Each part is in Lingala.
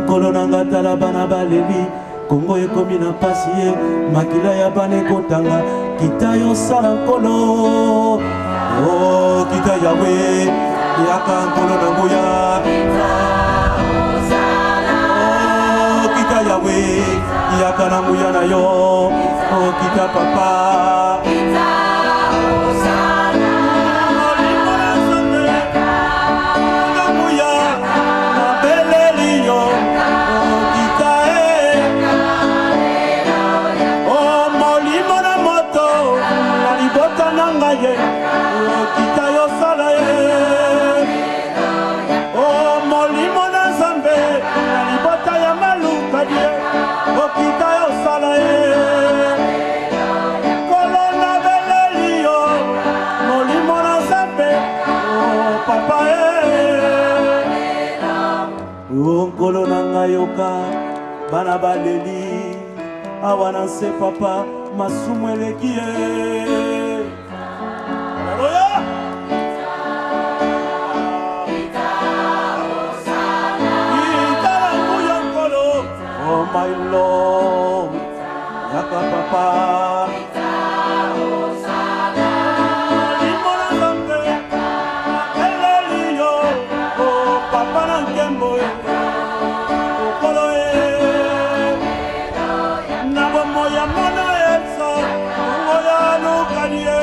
Nkolo na nga tala bana baleli, Kongo ekomi na pasi ye, makila ya bana ekotanga. Kita yosala Nkolo, oh kita Yawe, yaka Nkolo na nguya. Oh kita Yawe, yaka na nguya na yo, oh kita Papa. Okita yosala ye Nkolo nabeleli yo molimo na Nzambe oh, papa e oh, Nkolo na ngai yoka bana baleli awa na nse papa masumu eleki ye Haleluya! Itala nguya Nkolo, oh my Lord, yaka papa. Molimo na Nzambe, nabeleli yo, oh papa na nkembo, Nkolo e. Na bomoi ya mwana Elsa, bongo ya lukani ye,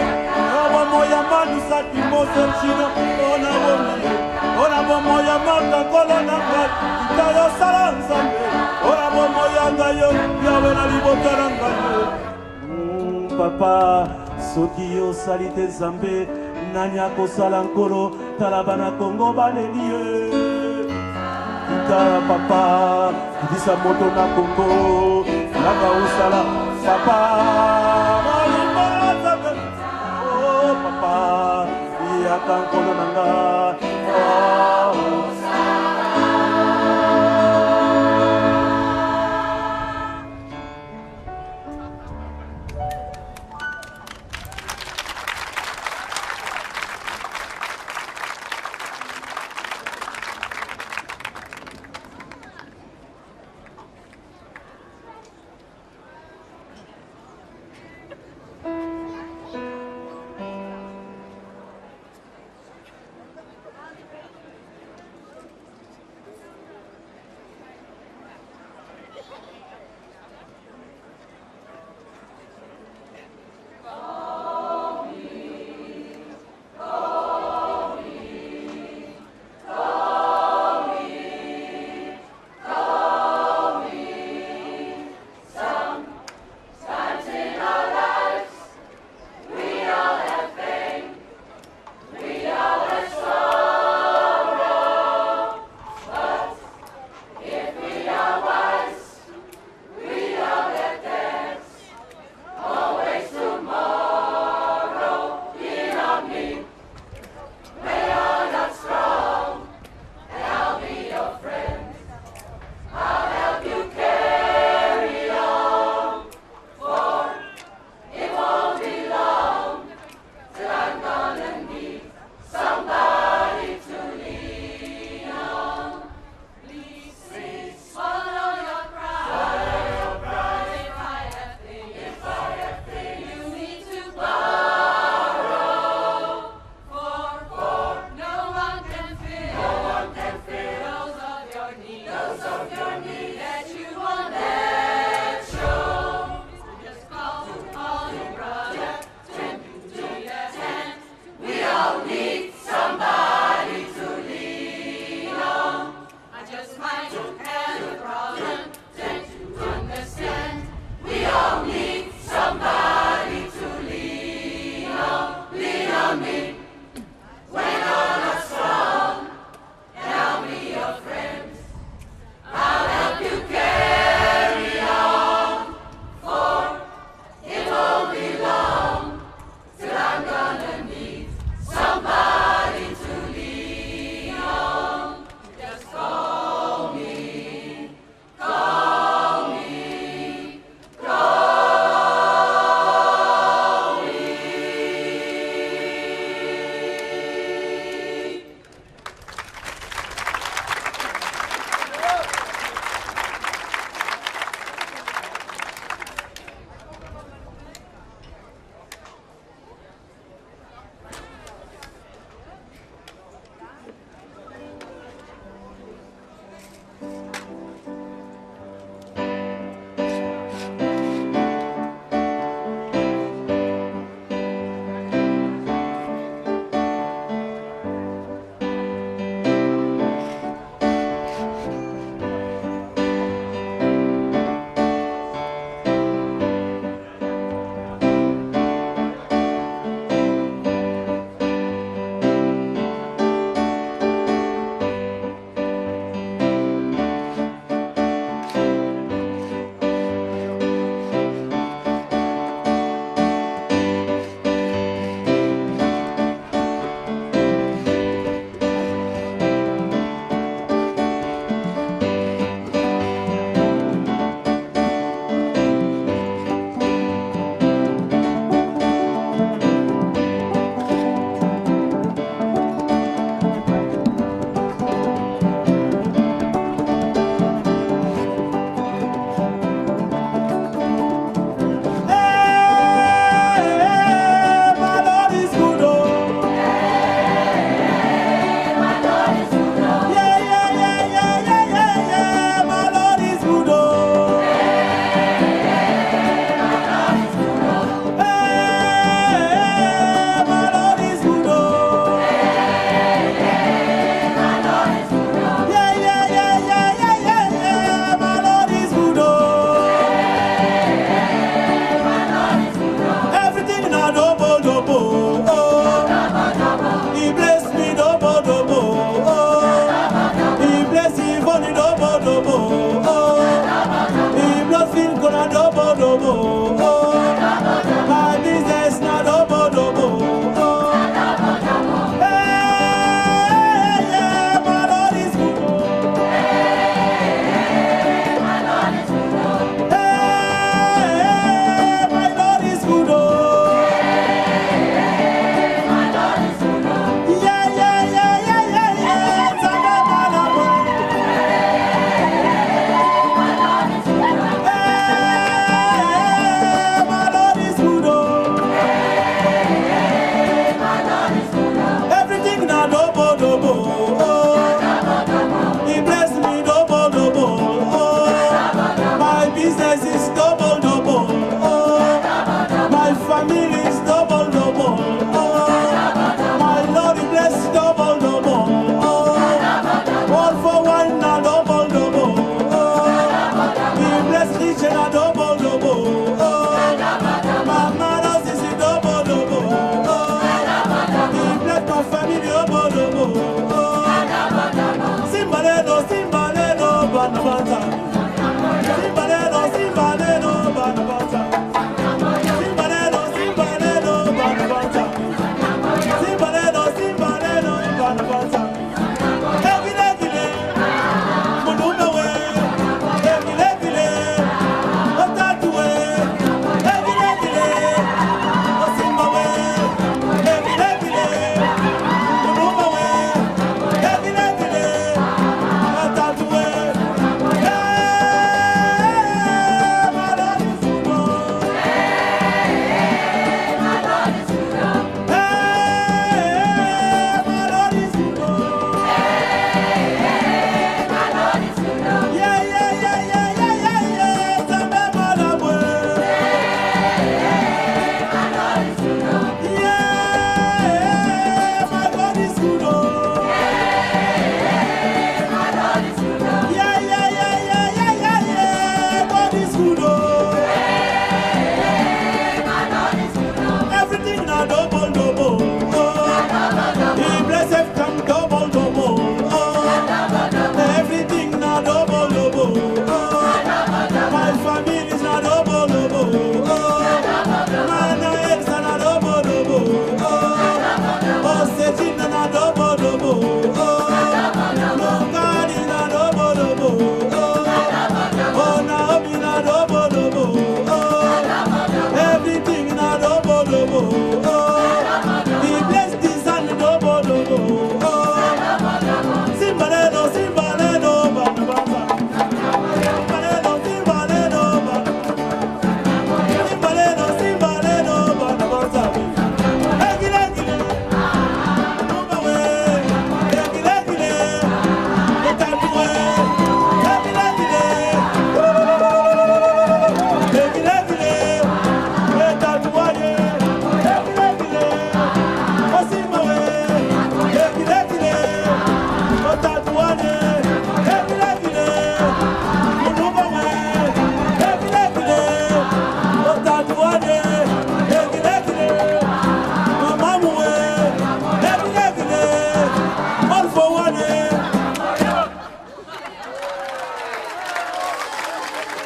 na bomoi ya Malusa Timote Chino, o na bomi ye, o na bomoi ya Marta Nkolo na ngai, kita yosala Nzambe, o na bomoi ya ngai yo, Yawe na libota na ngai yo. Papa, soki yo osali te Nzambe, nani akosala Nkolo? Tala bana Kongo baleli ye. Kita papa, kitisa moto na Kongo, yaka osala papa. Molimo ya Nzambe, oh papa, yaka Nkolo na nga. Oh.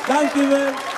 Dank u wel.